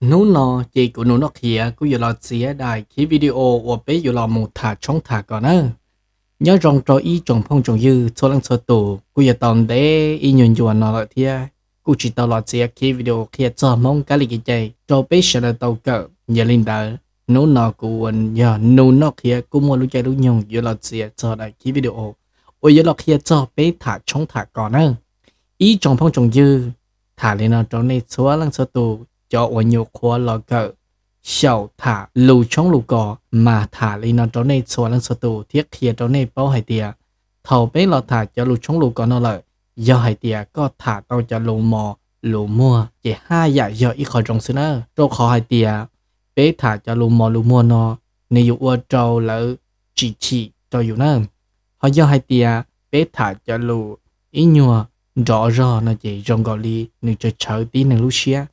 Hnub no ces kuv Nus Noj Qhiav kuj yuav los txiav daim khiv video uas peb yuav los mus tham tshoob tham kos nawb. Nyob zoo rau ib tsoom phooj tsoom ywg txhua leej txhua tus, kuj yuav tau ntev ib nyuag ncua no lawm thiab kuj tsis tau los txiav khiv video qhia txog Hmoob kab li kev cai rau peb sawv daws tau kawm. Yog li ntawd, hnub no kuv uas yog Nus Noj Qhiav kuj muaj lub caij lub nyoog yuav los txiav txog daim khiv video uas yuav los qhia txog peb tham tshoob tham kos nawb. Ib tsoom phooj tsoom ywg, tham li no rau nej txhua leej txhua tus, cov uas nyuam qhuav los kawm xyaum tham lus tshoob lus kos, mas tham li no rau nej txhua leej txhua tus thiab qhia rau nej paub hais tias thaum peb los tham cov lus tshoob lus kos no lawm, yog hais tias koj tham tau cov lus mos lus muag ces haj yam yog ib qho zoo xwb na, rau qhov hais tias peb tham cov lus mos lus muag no nws yuav ua rau lawv tsis chim rau yus na. Ho yog hais tias peb tham cov lus ib nyuag nrov zog no ces zoo nkaus li nws tsawv tshawv tib neeg lub siab.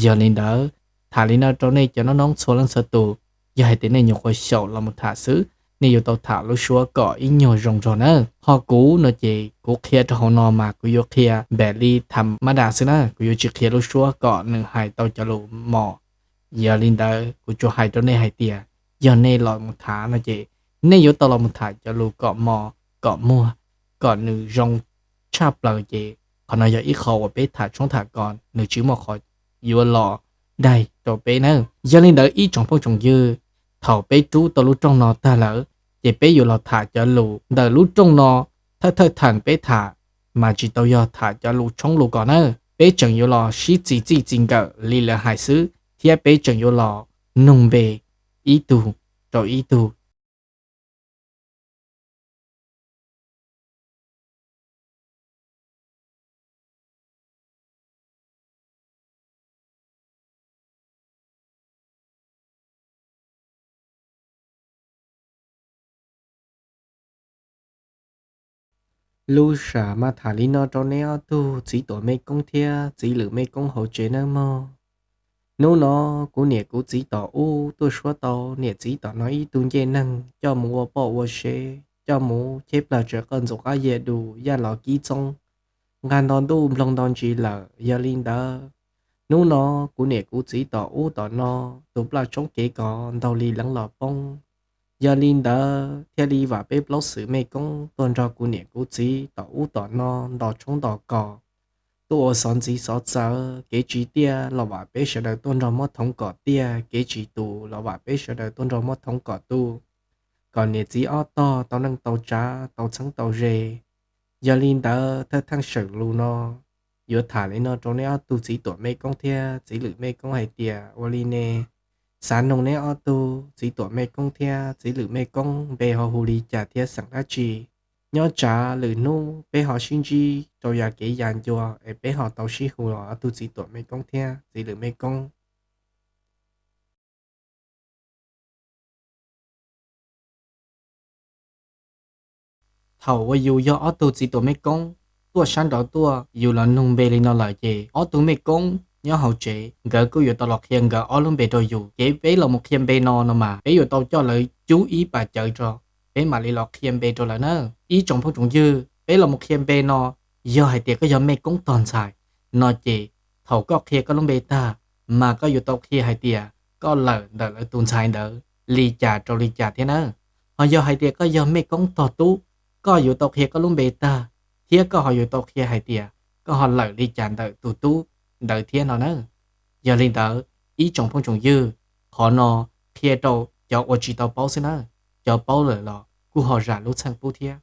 Yog li ntawd, tham li no rau nej cov noob noob txhua leej txhua tus, yog hais tias nej nyuam qhuav xyaum los mus tham xwb, nej yuav tau tham lub suab kom ib nyuag zoo zog nawb. Ho kuv no ces kuv qhia rau hauv no mas kuv yuav qhia npaum li tham mab das xwb na, kuv yuav tsis qhia lub suab kom nws hais tau cov lus mos. Yog li ntawd kuv tsuas hais rau nej hais tias yog nej los mus tham no ces nej yuav tau los mus tham cov lus kom mos kom muag, kom nws zoo tshaj plaws ces qhov no yog ib qho uas peb tham tshoob tham kos nws tsis muaj qhov yuav los daig rau peb nawb. Yog li ntawd ib tsoom phooj tsoom ywg, thaum peb rub tau lub rooj no tag lawm, ces peb yuav los tham cov lus ntawm lub rooj no. Thawj thawj theem peb tham mas tsis tau yog tham cov lus tshoob lus kos nawb, peb tseem yuav los sib txim txij txim nkawm li lawv hais xwb, thiab peb tseem yuav los nug npe ib tug rau ib tug. Lub sam mas tham li no rau neb ob tug txiv tuam mej koob thiab txiv lwm mej koob hauv tsev nawb mog. Hnub no kuv niam kuv txiv tom ub tuaj suab tau niam txiv tom no ib tug ncej neeg coj mus ua poj ua sev, coj mus cheb plag tsawv qawj ntxuav qab yias dus yaj los kib txoob, nqag nto ntuj nploog nto ntsis lawm. Yog li ntawd, hnub no kuv niam kuv txiv tom ub tom no tus plaj tshoob kev kos ntaug li leev los poob. Yog li ntawd thiaj li vam peb plaub xwm mej koob tuaj nrog kuv niam kuv txiv tom ub tom no nto tshoob nto kos, tuaj ua xov ntxiv xov txawv. Kev tsis tiaj los vam peb sawv daws tuaj nrog muab thoov kom tiaj, kev tsis tus los vam peb sawv daws tuaj nrog muab thoov kom tus, kom niam txiv ob tog tau neej tau tsav tau txheeb tau ze. Yog li ntawd thawj theej sawm lus no yuav tham li no rau neb ob tug txiv tuam mej koob thiab txiv lwm mej koob hais tias ua li ne, xav nug neb ob tug txiv tuam mej koob thiab txiv lwm mej koob npe ho hu li cas thiab xeem dab tsi. Nyob tsam lwm hnub peb ho sib ntsib rau yav kev yav ncua es peb ho tau sib hu los ob tug txiv tuam mej koob thiab txiv lwm mej koob. Thaum uas yus yog ob tug txiv tuam mej koob tuaj sab nraud tuaj, yus los nug npe li no lawm ces ob tug mej koob nyob hauv tsev nkawd kuj yuav tau los qhia nkawd ob lub npe rau yus. Ces peb los mus qhia npe no no mas peb yuav tau coj lawv cub ib pas cawv rau, peb mam li los qhia npe rau lawv na. Ib tsoom phooj tsoom ywg, peb los mus qhia npe no, yog hais tias koj yog mej koob tog ntxhais no ces thaum koj qhia koj lub npe tag, mas koj yuav tau qhia hais tias koj lawm ntawm lawv tus ntxhais ntawd li cas rau li cas thiab na. Ho yog hais tias koj yog mej koob tog tub, koj yuav tau qhia koj lub npe tag, thiab koj ho yuav tau qhia hais tias koj ho lawm li cas ntawm tus tub ntawd thiab no na. Yog li ntawd, ib tsoom phooj tsoom ywg, qhov no qhia rau cov uas tsis tau paub xwb na, cov paub lawm los kuj ho zam lub txheej pub thiab.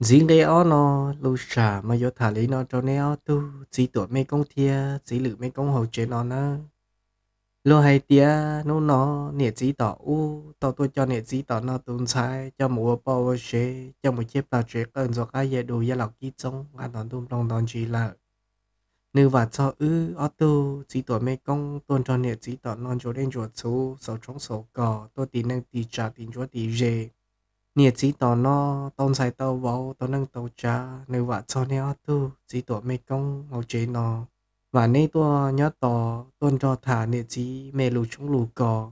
Ntxiv nqe ob no, lus sam mas yuav tham li no rau neb ob tug txiv tuam mej koob thiab txiv lwm mej koob hauv tsev no nawb. Luag hais tias hnub no niam txiv tom ub tau tuaj coj niam txiv tom no tus ntxhais coj mus ua poj ua sev, coj mus cheb plag tsev qawj ntxuav qab yias dus yaj los kib txoob nqag nto ntuj nploog nto ntsis lawm. Nws vam txog wb ob tug txiv tuam mej koob tuaj nrog niam txiv tom no ntsuas dej ntsuas txhuv, xaus tshoob xaus kos, tuaj tim neej tim tsav tim ntsuav tim ze. Niam txiv tom no tau ntxhais tau vauv tau neej tau tsav, nws vam txog neb ob tug txiv tuam mej koob hauv tsev no. Vam neb tuaj nyob tos tuaj nrog tham niam txiv me lus tshoob lus kos.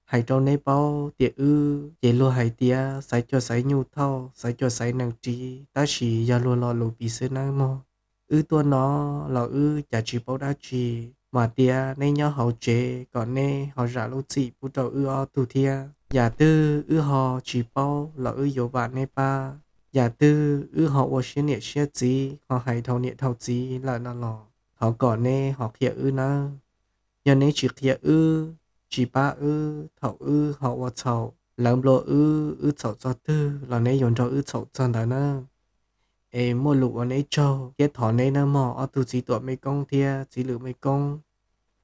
Hais rau neb paub tias wb ces luag hais tias xaiv cuag xaiv nyuj thauj, xaiv cuag xaiv nees ris, tab sis yog luag lo lus piv xwb nawb mog. Wb tuaj no los wb cas tsis paub dab tsi, mas tias neb nyob hauv tsev kom neb ho zam lub txim pub rau wb ob tug thiab. Yam twg wb ho tsis paub los wb yuav vam neb pab. Yam twg wb ho ua siab niam siab txiv ho hais dhau niam dhau txiv lawm no los thov kom neb ho qhia wb nawb. Yog neb tsis qhia wb, tsis pab wb thaum wb ho ua txhaum, lawv nplua wb, wb txhaum txog twg los neb yuav nrog wb txhaum txog ntawd nawb. Es muaj lus ua neb tsaug thiab thov neb nawb mog ob tug txiv tuam mej koob thiab txiv lwm mej koob.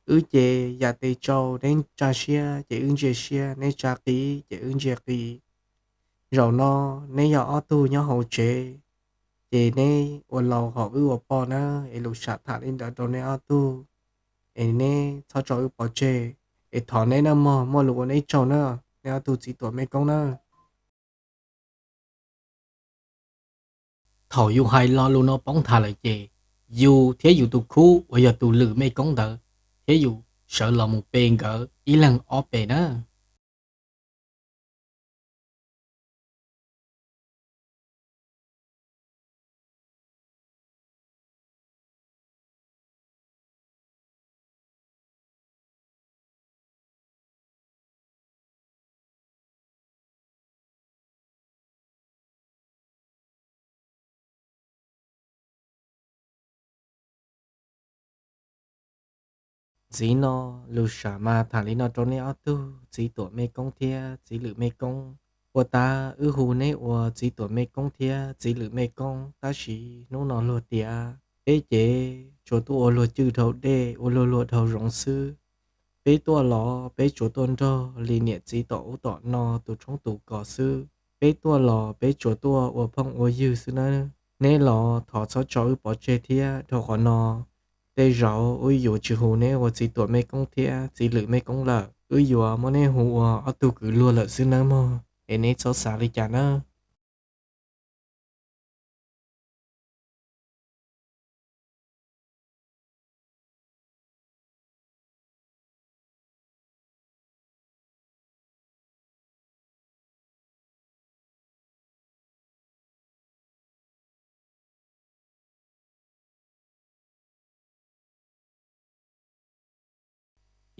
Wb ces yam tes tsau neb tsa siab ces wb ntsia siab, neb tsa qis ces wb ntsia qis. Zaum no neb yog ob tug nyob hauv tsev, ces neb ua laus hom wb ua poj nawb, es lus sam tham li ntawd rau neb ob tug, es neb txhob tso wb pov tseg, es thov neb nawb mog, muaj lus ua neb tsaug nawb neb ob tug txiv tuam mej koob nawb. Thaum yus hais lo lus no poob nthav lawm ces yus thiab yus tus khub uas yog tus lwm mej koob ntawd thiab yus sawv los mus pe nkawd ib leeg ob pes nawb. Ntxiv no lus sam mas tham li no rau neb ob tug txiv tuam mej koob thiab txiv lwm mej koob. Puag ta wb hu neb ua txiv tuam mej koob thiab txiv lwm mej koob, tab sis hnub no luag tias peb ces tsuas tuaj ua luag cwj dhau dej, ua luag luag dhau zoov xwb. Peb tuaj los peb tsuas tuaj nrog li niam txiv tom ub tom no tus tshoob tus kos xwb. Peb tuaj los peb tsuas tuaj ua phooj ua ywg xwb nawb. Neb los thov txhob tso wb pov tseg thiab, dhau qhov no tej zaum wb yuav tsis hu neb ua txiv tuam mej koob thiab txiv lwm mej koob lawm, wb yuav muab neb hu ua ob tug kwv luag lawm xwb nawb mog, es neb txhob xav li cas nawb.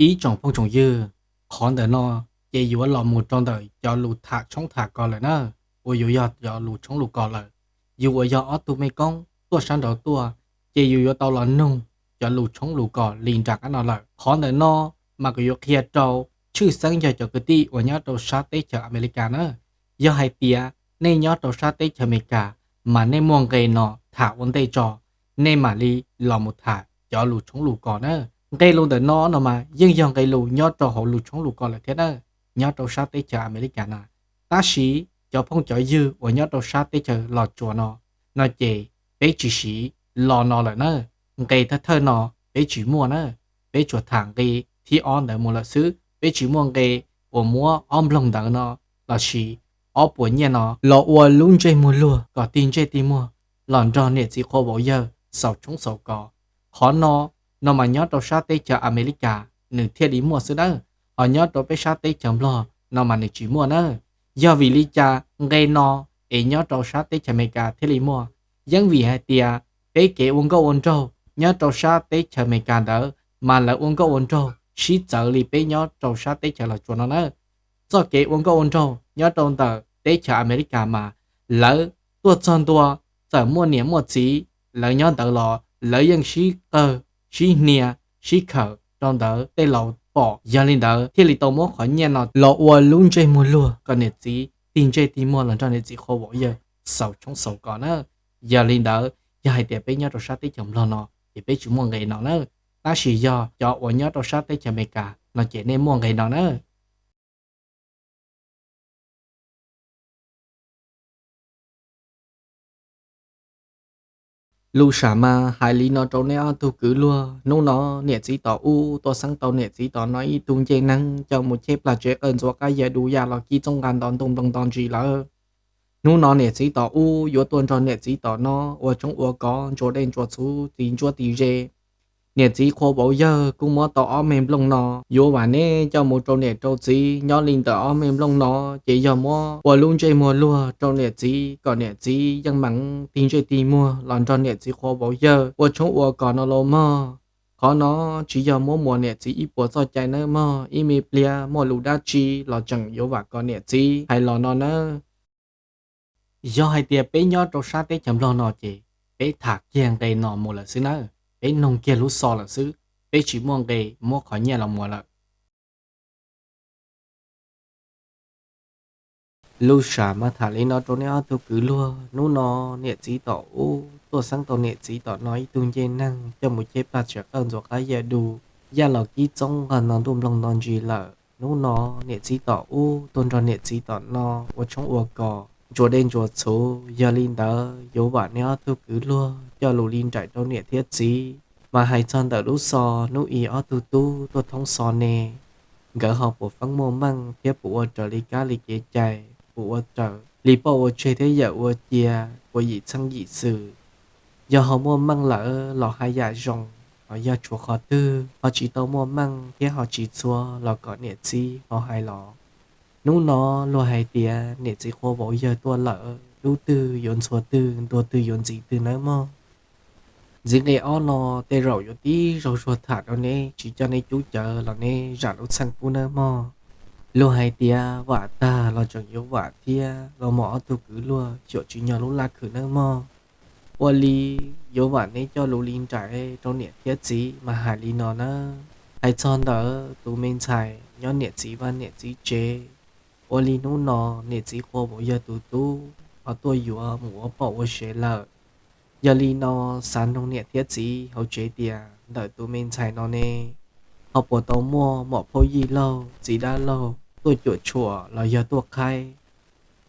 Ib tsoom phooj tsoom ywg, qhov ntawm no ces yuav los mus rau ntawm cov lus tham tshoob tham kos lawm na, uas yuav yog cov lus tshoob lus kos lawm. Yus uas yog ob tug mej koob tuaj sab nraud tuaj, ces yus yuav tau los nug cov lus tshoob lus kos li nram qab no lawm. Qhov ntawm no mas kuv yuav qhia rau tshwj xeeb yog cov kwv tij uas nyob rau sab teb chaws Amelikas na. Yog hais tias nej nyob rau sab teb chaws Amelikas mas nej muaj nqe no tham ua ntej tso, nej mam li los mus tham cov lus tshoob lus kos na. Nqe lus ntawm no no mas yeej yog nqe lus nyob rau hauv lus tshoob lus kos lawm thiab na, nyob rau sab teb chaws Amelikas na. Tab sis cov phooj cov ywg uas nyob rau sab teb chaws Los Tsuas no, no ces peb tsis siv lo no lawm na. Nqe thawj thawj no peb tsis muaj na, peb tsuas tham nqe thib ob ntawd mus lawm xwb, peb tsis muaj nqe uas muab ob nploog ntawd no lossis ob puas nyiaj no los ua lub ntsej muag luag kom tig ntsej tig muag los nrog niam txiv qhua vauv yawg xaus tshoob xaus kos. Qhov no, no mas nyob rau sab teb chaws Amelikas nws thiaj li muaj xwb nawb, ho nyob rau peb sab teb chaws Nplog no mas nws tsis muaj nawb. Yog vim li cas nqe no es nyob rau sab teb chaws Amelikas thiaj li muaj? Yeej vim hais tias peb kev ua nkauj ua nraug nyob rau sab teb chaws Amelikas ntawd mas lawv ua nkauj ua nraug sib txawv li peb nyob rau sab teb chaws Los Tsuas no nawb. Txoj kev ua nkauj ua nraug nyob rau ntawm teb chaws Amelikas mas lawv tuaj txog ntua, txawm muaj niam muaj txiv lawv nyob ntawd los lawv yeej sib qawg sib hnia sib khawm rau ntawd tej laus pom. Yog li ntawd thiaj li tau muab qhov nyiaj no los ua lub ntsej muag luag kom niam txiv tig ntsej tig muag los nrog niam txiv qhua vauv yawg xaus tshoob xaus kos na. Yog li ntawd, yog hais tias peb nyob rau sab teb chaws Nplog no ces peb tsis muaj nqe no na, tab sis yog cov uas nyob rau sab teb chaws Amelikas no ces nej muaj nqe no na. Lus sam mas hais li no rau neb ob tug kwv luag, hnub no niam txiv tom ub tuaj xeeb tau niam txiv tom no ib tug ncej neeg coj mus cheb plag tsev qawj ntxuav qab yawg du yaj los kib txoob nqa nto ntuj nplooj nto ntsis lawm. Hnub no niam txiv tom ub yuav tuaj nrog niam txiv tom no ua tshoob ua kos ntsuas dej ntsuas txhuv tis ntsuab tis ze. Niam txiv qhua vauv yawg kuj muab tau ob me nplooj no, yuav vam neb coj mus rau niam rau txiv nyob li ntawm ob me nplooj no, ces yog muab ua lub ntsej muag luag rau niam txiv kom niam txiv yeej meem tig ntsej tig muag los nrog niam txiv qhua vauv yawg ua tshoob ua kos no los mog. Qhov no tsis yog muab muas niam txiv ib puas txoj cai nawb mog, ib me pliag muaj lus dab tsi los tseem yuav vam kom niam txiv hais los no nawb. Yog hais tias peb nyob rau sab teb chaws Nplog no ces peb tham kiag nqe no mus lawm xwb nawb, peb noog kiag lub xov lawm xwb, peb tsis muaj nqe muab qhov nyiaj los muas lawm. Lus sam mas tham li no rau neb ob tug kwv luag. Hnub no niam txiv tom ub tuaj xeeb tau niam txiv tom no ib tug ncej neeg coj mus cheb paj tsam qawj ntxuav qab yaj du, yaj los kib txoob nqag no ntuj nploog nto ntsis lawm. Hnub no niam txiv tom ub tuaj nrog niam txiv tom no ua tshoob ua kos, ntsuas dej ntsuas txhuv. Yog li ntawd yuav vam neb ob tug kwv luag coj lus li nraim rau niam thiab txiv. Mas hais txog ntawm lub xov hnub i ob tug tub tuaj thoob xov ne, nkawd ho puas feeb muaj meej thiab puas ua raws li kab li kev cai, puas ua raws li poj ua tseg thiab yawm ua cia, puas yim txheej yim xwm? Yog ho muaj meej lawm los haj yam zoo, ho yog tshuav qhov twg ho tsis tau muaj meej thiab ho tsis txhua los kom niam txiv ho hais los. Hnub no luag hais tias niam txiv qhua vauv yawg tuaj lawm, dub twg yuav ntxhua twg, ntuag twg yuav ntxiv twg nawb mog. Ntxiv nqe ob no tej zaum yuav tib zaug suag tham rau neb tsis coj neb cub cawv los neb zam lub txheej pub nawb mog. Luag hais tias vam tag los tseem yuav vam thiab los mas ob tug kwv luag, xyuam tsis nyog lub laj khwv nawb mog. Ua li yuav vam neb coj lus li nraim rau niam thiab txiv mas hais li no nawb. Hais txog ntawm tus me ntxhais nyob niam txiv vaj niam txiv tsev, ua li hnub no niam txiv qhua vauv yawg tus tub ho tuaj yuav mus ua poj ua sev lawm. Yog li no xav noog niam thiab txiv hauv tsev tias ntawm tus me ntxhais no ne ho puas tau muaj muam phauj yij laug txiv dab laug tuaj cuam tshuam los yog tuaj qhaib?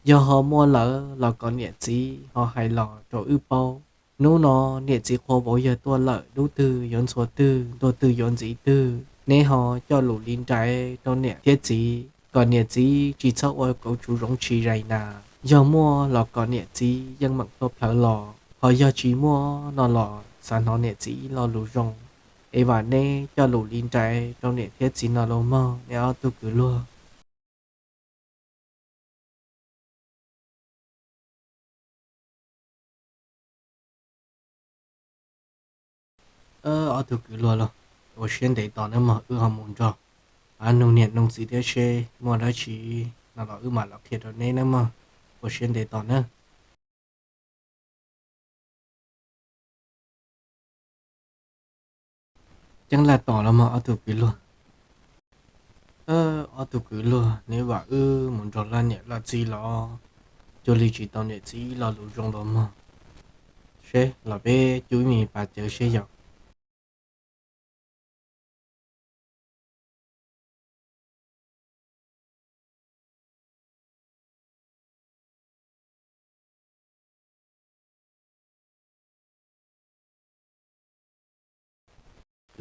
Yog ho muaj lawm los kom niam txiv ho hais los rau wb paub. Hnub no niam txiv qhua vauv yawg tuaj lawm, dub twg yuav ntxhua twg, ntuag twg yuav ntxiv twg, neb ho coj lus li nraim rau niam thiab txiv kom niam txiv tsis txhob ua kauv tsuv zoov tsis zais nas. Yog muaj los kom niam txiv yeej meem tuaj plhawv los, ho yog tsis muaj no los xav hnov niam txiv ib lo lus zoo es vam neb coj lus li nraim rau niam thiab txiv no los mog neb ob tug kwv luag. Ob tug kwv luag los, ua siab ntev tos nawb mog, wb ho mus nrog nug niam nug txiv thiab seb muaj dab tsi no los wb mam los qhia rau neb nawb mog. Ua siab ntev tos nawb. Ceeb laj tos los mog ob tug kwv luag. Ob tug kwv luag, neb vam wb mus nrog laj niam laj txiv los cuag li tsis tau niam txiv ib lo lus zoo los mog. Seb los peb cub ib me pas cawv seb yog.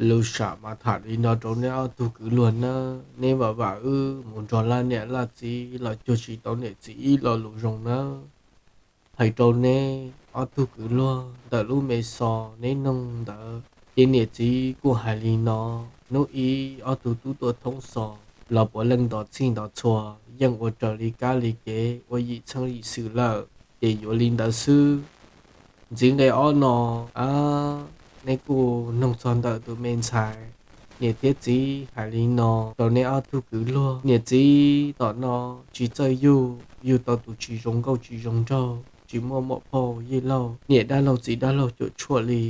Lus sam mas tham li no rau neb ob tug kwv luag nawb, neb vam vam wb mus nrog laj niam laj txiv los cuag tsis tau niam txiv ib lo lus zoo nawb. Hais rau neb ob tug kwv luag, ntawm lub me xov neb noog ntawd ces niam txiv kuj hais li no. Hnub ib ob tug tub tuaj thoob xov los puav leej nto txhij nto txhua, yeej ua raws li kab li kev, ua yim txheej yim xwm lawm, ces yuav li ntawd xwb. Ntxiv nqe ob no, neb kuj noog txog ntawm tus me ntxhais, niam thiab txiv hais li no rau neb ob tug kwv luag, niam txiv tom no tsis txawj yug, yug tau tus tsis zoo nkauj tsis zoo nraug, tsis muaj muam phauj yij laug niam dab laug txiv dab laug cuam tshuam li,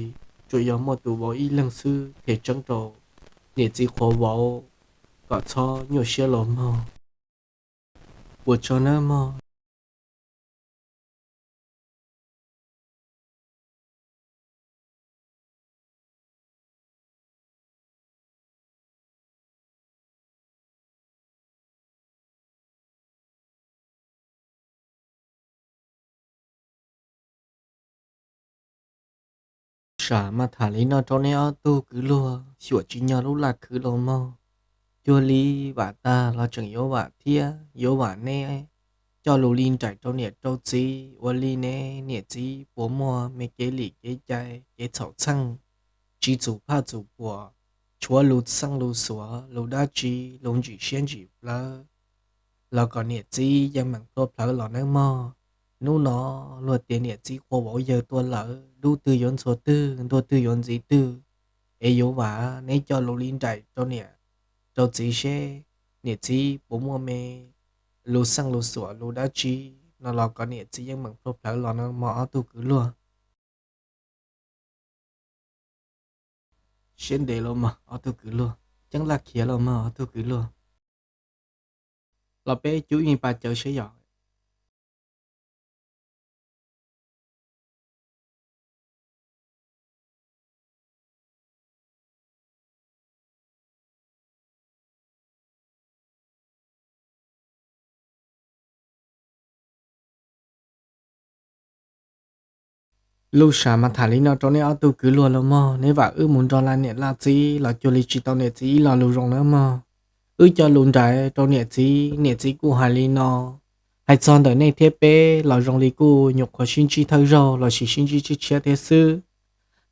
tsuas yog muaj tus vauv ib leeg xwb. Qhia tseeb rau niam txiv qhuav vauv kom txhob nyuaj siab los mog. Ua tsaug nawb mog. Sam maj tham li no rau neb ob tug kwv luag, xyuam tsis nyog lub laj khwv los mog. Cuag li vam tag los tseem yuav vam thiab, yuav vam neb coj lus li nraim rau niam rau txiv, ua li ne niam txiv puas muaj me kev lim kev cai kev txhaum txheej tsis txhum phaj txhum phuam, tshuav lus xeej lus xuas lus dab tsi, lus ntsim siab ntsim plawv, los kom niam txiv yeej meem plhuav plhawv los nawb mog. Hnub no luag tias niam txiv qhua vauv yawg tuaj lawm, dub twg yuav ntxhua twg, ntuag twg yuav ntxiv twg, es yuav vam neb coj lus li nraim rau niam rau txiv seb niam txiv puas muaj me lus xeej lus xuas lus dab tsi no los kom niam txiv yeej meem plhuav plhawv los no mog ob tug kwv luag. Siab ntev los mog ob tug kwv luag, ceeb laj khiav los mog ob tug kwv luag. Los peb cub ib me pas cawv seb yom. Lus sam mas tham li no rau neb ob tug kwv luag los mog, neb vam wb mus nrog laj niam laj txiv los cuag li tsis tau niam txiv ib lo lus zoo nawb mog. Wb coj lus nraim rau niam txiv, niam txiv kuj hais li no. Hais txog ntawm nej thiab peb los zoo li kuj nyuam qhuav sib ntsib thawj zaug lossis sib ntsib tshiab tshiab thiab xwb.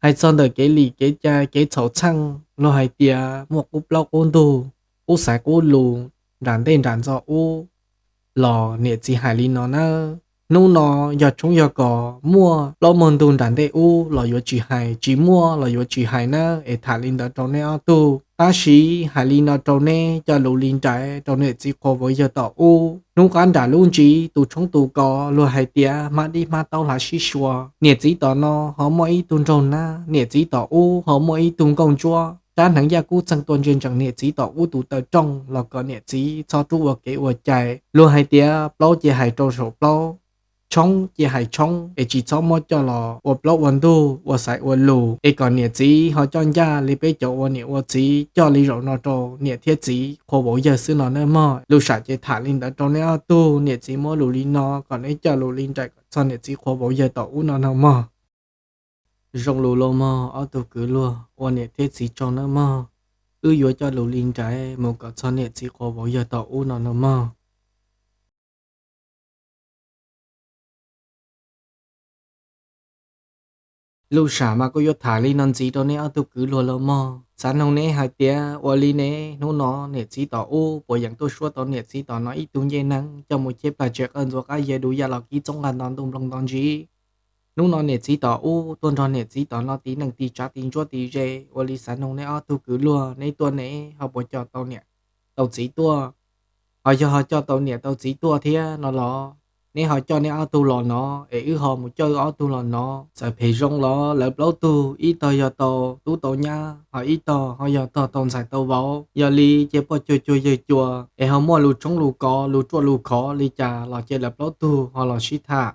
Hais txog ntawm kev lim kev cai kev txhaum txheej, luag hais tias muaj qub plaub qub ntug, qub xaiv qub lus, nram ntej nram ntxo ub, los niam txiv hais li no nawb. Hnub no yog tshoob yog kos muaj plaub muaj ntug nram ntej ub los yuav tsis hais, tsis muaj los yuav tsis hais nawb, es tham li ntawd rau neb ob tug. Tab sis hais li no rau neb coj lus li nraim rau niam txiv qhua vauv yawg tom ub. Hnub qab nram lub ntsis tus tshoob tus kos luag hais tias hmab dib hmab taub hlav sib sua. Niam txiv tom no ho muaj ib tug nraug nab, niam txiv tom ub ho muaj ib tug nkauj ntsuab. Rab hneev yaj kub txeeg tua ntsia ntsees niam txiv tom ub tus taw rooj los kom niam txiv txhob rub ua kev ua cai. Luag hais tias plaub cia hais rau saum plaub, tshoob cia hais tshoob, es tsis txhob muab coj los ua plaub ua ntug ua xaiv ua lus, es kom niam txiv ho coj ncaj li peb cov ua niam ua txiv coj li zaum no rau niam thiab txiv qhua vauv yawg xwb no nawb mog. Lus sam ces tham li ntawd rau neb ob tug, niam txiv muab lus li no kom neb coj lus li nraim kom txog niam txiv qhua vauv yawg tom ub no no mog. Zoo lus los mog ob tug kwv luag, ua niam thiab txiv tsaug nawb mog. Wb yuav coj lus li nraim mus kom txog niam txiv qhua vauv yawg tom ub no no mog. Lus sam mas kuj yuav tham li no ntxiv rau neb ob tug kwv luag los mog. Xav noog neb hais tias ua li ne, hnub no niam txiv tom ub puas yeem tuaj suab tau niam txiv tom no ib tug ncej neeg coj mus cheb plag tsev qawj ntxuav qab yawg du yaj los kib txoob nqaj nto ntuj nplooj nto ntsis. Hnub no niam txiv tom ub tuaj nrog niam txiv tom no tiv neej tiv tsav tiv ntsuab tiv ze, ua li xav noog neb ob tug kwv luag, neb tuaj ne ho puas coj tau niam tau txiv tuaj? Ho yog ho coj tau niam tau txiv tuaj thiab no los, neb ho coj neb ob tug los no, es wb ho mus coj wb ob tug los no. Txawm phem zoo los lawv plaub tug ib tog yog tau tub tau nyab, ho ib tog ho yog tog tau ntxhais tau vauv. Yog li cia poj cuag cuag yawg cuag, es ho muaj lus tshoob lus kos lus ruaj lus khov li cas los cia lawv plaub tug ho los sib tham.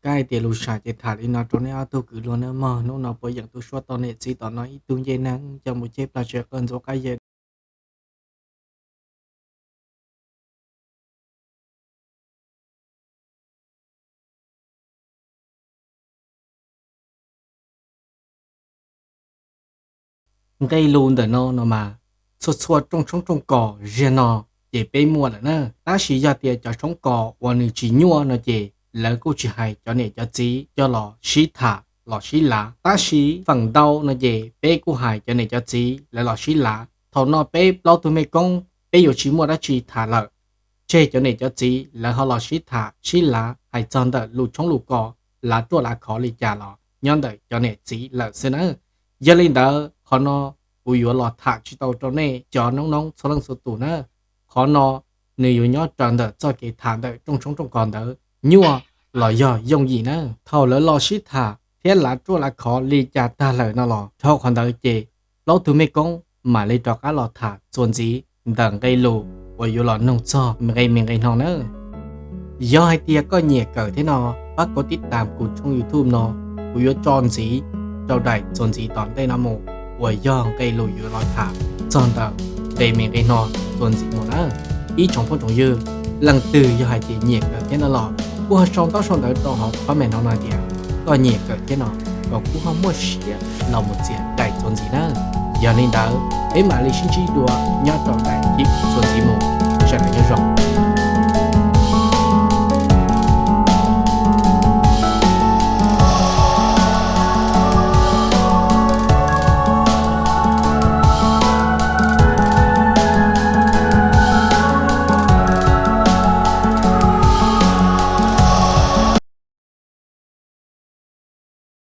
Kab hais tias lus sam ces tham li no rau neb ob tug kwv luag nawb mog. Hnub no puas yeem tuaj suab tau niam txiv tom no ib tug ncej neeg coj mus cheb plag tsev qawj ntxuav qab yawg Nqe lus ntawm no no mas, txhua txhua rooj tshoob rooj kos ziag no ces peb muaj lawm na. Tab sis yog tias cov tshoob kos uas nws tsis nyuaj no ces lawv kuj tsis hais cov niam cov txiv coj los sib tham los sib lav. Tab sis feem ntau no ces peb kuj hais cov niam cov txiv lawv los sib lav. Thaum no peb plaub tug mej koob peb yuav tsis muaj dab tsi tham lawm, tseg cov niam cov txiv lawv ho los sib tham sib lav hais txog ntawm lus tshoob lus kos, lav ruaj lav khov li cas los nyob ntawm cov niam txiv lawm xwb na. Yog li ntawd qhov no kuv yuav los tham tsis tau rau nej cov noob noob txhua leej txhua tus na. Qhov no nws yuav nyob raws ntawm txoj kev tham ntawm rooj tshoob rooj kos ntawd nyuaj los yog yooj yim na. Thaum lawv los sib tham thiab lav ruaj lav khov li cas tag lawm no los dhau qhov ntawd ces plaub tug mej koob mam li rov qab los tham txuas ntxiv ntawm nqe lus uas yuav los noog txog nqe me nqe no na. Yog hais tias koj nyiam kawm thiab no, pab kov tib tam kuv tshooj YouTube no, kuv yuav tso ntxiv rau daim txuas ntxiv tom ntej no mus uas yog nqe lus yuav los tham txog ntawm nqe me nqe no txuas ntxiv mus na. Ib tsoom phooj tsoom ywg, leej twg yog hais tias nyiam kawm thiab no los kuj ho sau ntaub sau ntawv rau hauv comment no no tias koj nyiam kawm thiab no, kom kuv ho muaj siab los mus txiav daim txuas ntxiv na. Yog li ntawd peb mam li sib ntsib dua nyob rau